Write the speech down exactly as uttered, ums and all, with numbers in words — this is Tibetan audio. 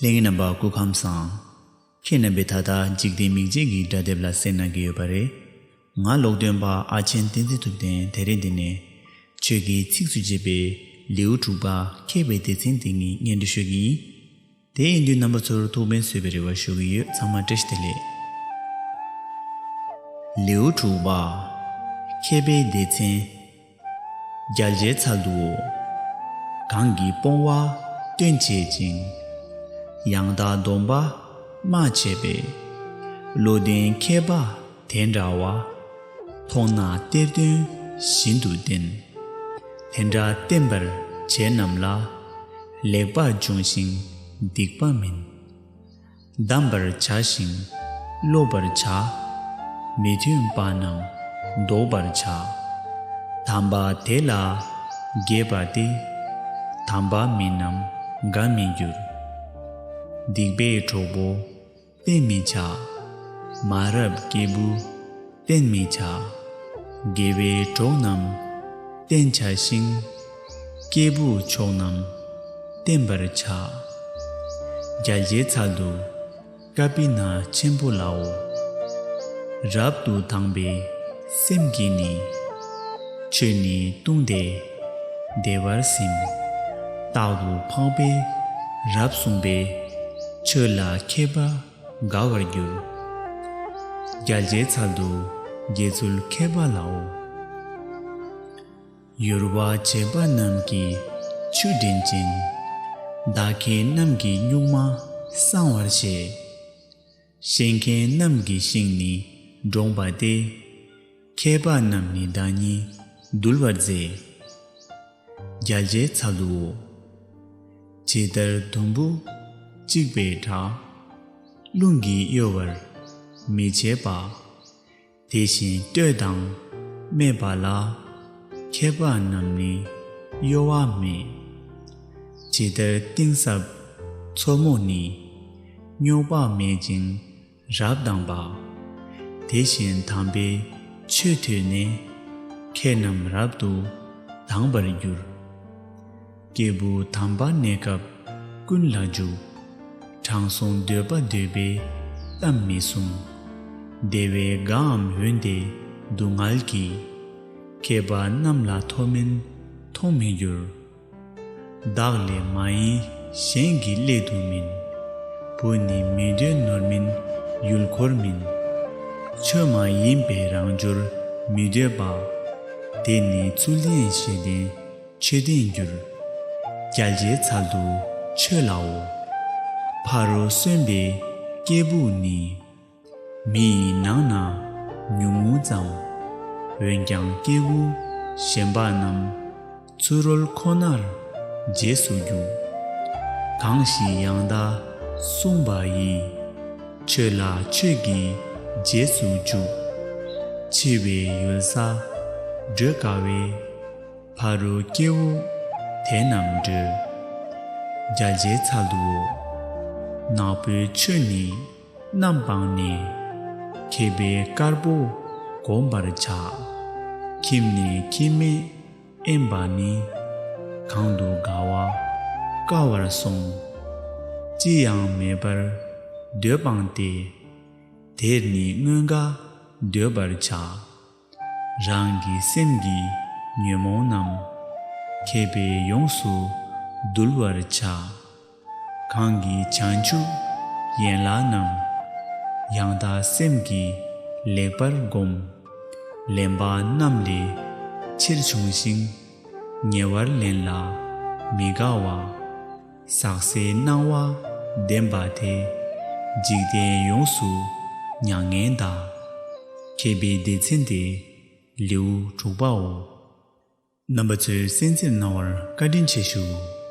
ལྷན་རྒྱས་རྣམ་པ་སྐུ་ཁམས་བཟང་། ཁྱེད་རྣམ་པས་ད་ལྟ་འཇིག་རྟེན་མིག་འབྱེད་ཀྱི་སྒྲ་དེབ་ལ་གསན་གནང་གི་ཡོད་པ་རེད། ང་ཀློག་འདོན་པ་ཨ་ཆེན་བསྟན་འཛིན་ཐུབ་བསྟན། དེ་རིང་འདི་ནས་ཆོས་ཀྱི་ཚིགས་སུ་བཅད་པའི་ལེའུ་དྲུག་པ་མཁས་པའི་སྡེ་ཚན་དེ་ཉིད་སྙན་སྒྲོན་ཞུ་གི་ཡིན། དེ་ཡིན་དུས་རྣམ་པ་ཚོར་ཐུགས་ཕན་གསོས་པའི་རེ་བ་ཞུ་གི་ཡོད། ཚང་མ་བཀྲ་ཤིས་བདེ་ལེགས། ལེའུ་དྲུག་པ། མཁས་པའི་སྡེ་ཚན། རྒྱལ་བྱེད་ཚལ་དུའོ། གང་གིས་སྤོང་བ་སྟོན་བྱེད་ཅིང་། ཡང་དག་སྡོམ་པ་སྨྲ་བྱེད་པའི། བློ་ལྡན་མཁས་པ་དེ་འདྲ་བ། མཐོང་ན་གཏེར་སྟོན་བཞིན་དུ་བསྟེན། དེ་འདྲ་བསྟེན་པར་བྱེད་རྣམས་ལ། ལེགས་པ་འབྱུང་ཞིང་སྡིག་པ་མིན། གདམས་པར་བྱ་ཞིང་སློབ་པར་བྱ། མི་མཐུན་པ་རྣམས་བཟློག་པར་བྱ། དམ་པ་དེ་ལ་དགྱེས་པ་སྟེ། དམ་པ་མིན་རྣམས་དགའ་མི་འགྱུར། སྡིག་པའི་གྲོགས་པོ་བསྟེན་མི་བྱ། མ་རབས་སྐྱེས་བུ་བསྟེན་མི་བྱ། དགེ་བའི་གྲོགས་རྣམས་བསྟེན་བྱ་ཞིང་། སྐྱེས་བུ་མཆོག་རྣམས་བསྟེན་པར་བྱ། རྒྱལ་བྱེད་ཚལ་དུ་ཀ་པི་ན་ཆེན་པོ་ལའོ། རབ་ཏུ་དང་བའི་སེམས་ཀྱིས་ནི། ཆོས་ནི་བཏུང་སྟེ་བདེ་བར་སིམ། རྟག་ཏུ་ཕངས་པས་རབ་གསུངས་པས། ཆོས་ལ་མཁས་པ་དགའ་བར་འགྱུར། རྒྱལ་བྱེད་ཚལ་དུ་དགེ་ཚུལ་མཁས་པ་ལའོ། ཡུར་བ་བྱེད་པ་རྣམས་ཀྱིས་ཆུ་འདྲེན་ཅིང་། བདག་མཁས་རྣམས་ཀྱིས་སྨྱུག་མ་བསང་བར་བྱེད། ཤེས་མཁན་རྣམས་ཀྱི་ཤིང་ནི་འགྲོངས་པ་སྟེ། མཁས་པ་རྣམས་ནི་བདག་ཉིད་འདུལ་བར་མཛད། རྒྱལ་བྱེད་ཚལ་དུའོ། ཇི་ལྟར་དུམ་བུ་གཅིག་པའི་བྲག་རླུང་གིས་གཡོ་བར་མི་བྱེད་པ། དེ་བཞིན་བསྟོད་དང་སྨད་པ་ལ། མཁས་པ་རྣམས་ནི་གཡོ་བ་མེད། ཇི་ལྟར་གཏིང་ཟབ་མཚོ་མོ་ནི། རྙོག་པ་མེད་ཅིང་རབ་དྭངས་པ། དེ་བཞིན་དམ་པའི་ཆོས་ཐོས་ནས། མཁས་རྣམས་རབ་ཏུ་དྭངས་པར་འགྱུར། སྐྱེས་བུ་དམ་པ་གནས་སྐབས་ཀུན་ལ་འཇུག། དྲང་སྲོང་འདོད་པ་འདོད་པས་གཏམ་མི་གསུང་། བདེ་བའི་དགའ་འམ་འོན་ཏེ་སྡུག་བསྔལ་གྱིས། མཁས་པ་རྣམས་ལ་མཐོ་དམན་མཐོང་མི་འགྱུར། བདག་ལས་མ་ཡིན་གཞན་གྱི་སླད་དུ་མིན། བུ་ནི་མི་འདོད་ནོར་མིན་ཡུལ་འཁོར་མིན། ཆོས་མ་ཡིན་པའི་རང་འབྱོར་མི་འདོད་པ། དེ་ནི་ཚུལ་ལྡན་ཤེས་ལྡན་ཆོས་ལྡན་འགྱུར། རྒྱལ་བྱེད་ཚལ་དུ་ཆོས་ལའོ། ཕ་རོལ་སོན་པའི་སྐྱེས་བུ་ནི། མི་ཡི་ནང་ན་ཉུང་ངུ་ཙམ། འོན་ཀྱང་སྐྱེས་བུ་གཞན་པ་རྣམས། ཚུ་རོལ་ཁོ་ནར་རྗེས་སུ་རྒྱུག། གང་ཞིག་ཡང་དག་གསུངས་པ་ཡི། ཆོས་ལ་ཆོས་ཀྱི་རྗེས་སུ་འཇུག། འཆི་བའི་ཡུལ་ས་བགྲོད་དཀའ་བས། ཕ་རོལ་སྐྱེ་བོ་དེ་རྣམས་བགྲོད། རྒྱལ་བྱེད་ཚལ་དུའོ། ནག་པོའི་ཆུ་ནི་རྣམ་སྤངས་ནས། མཁས་པས་དཀར་པོ་བསྒོམ་པར་བྱ། ཁྱིམ་ནས་ཁྱིམ་མེད་དབེན་པ་ནི། གང་དུ་དགའ་བ་དཀའ་བར་སོང་། ཅི་ཡང་མེད་པར་འདོད་སྤངས་ཏེ། དེར་ནི་མངོན་དགའ་འདོད་པར་བྱ། རང་གི་སེམས་ཀྱི་ཉོན་མོངས་རྣམས། མཁས་པས་ཡོངས་སུ་འདུལ་བར་བྱ། གང་གིས་བྱང་ཆུབ་ཡན་ལག་རྣམས། ཡང་དག་སེམས་ཀྱིས་ལེགས་པར་བསྒོམ། ལེན་པ་རྣམས་ལས་ཕྱིར་བྱུང་ཞིང་། ཉེ་བར་ལེན་ལ་མི་དགའ་བ། ཟག་ཟེར་སྣང་བ་ལྡན་པ་དེ། འཇིག་རྟེན་ཡོངས་སུ་མྱ་ངན་འདའ། མཁས་པའི་སྡེ་ཚན་ཏེ་ལེའུ་དྲུག་པའོ། རྣམ་པ་ཚོས་གསན་གཟིགས་གནང་བར་བཀའ་དྲིན་ཆེ་ཞུ།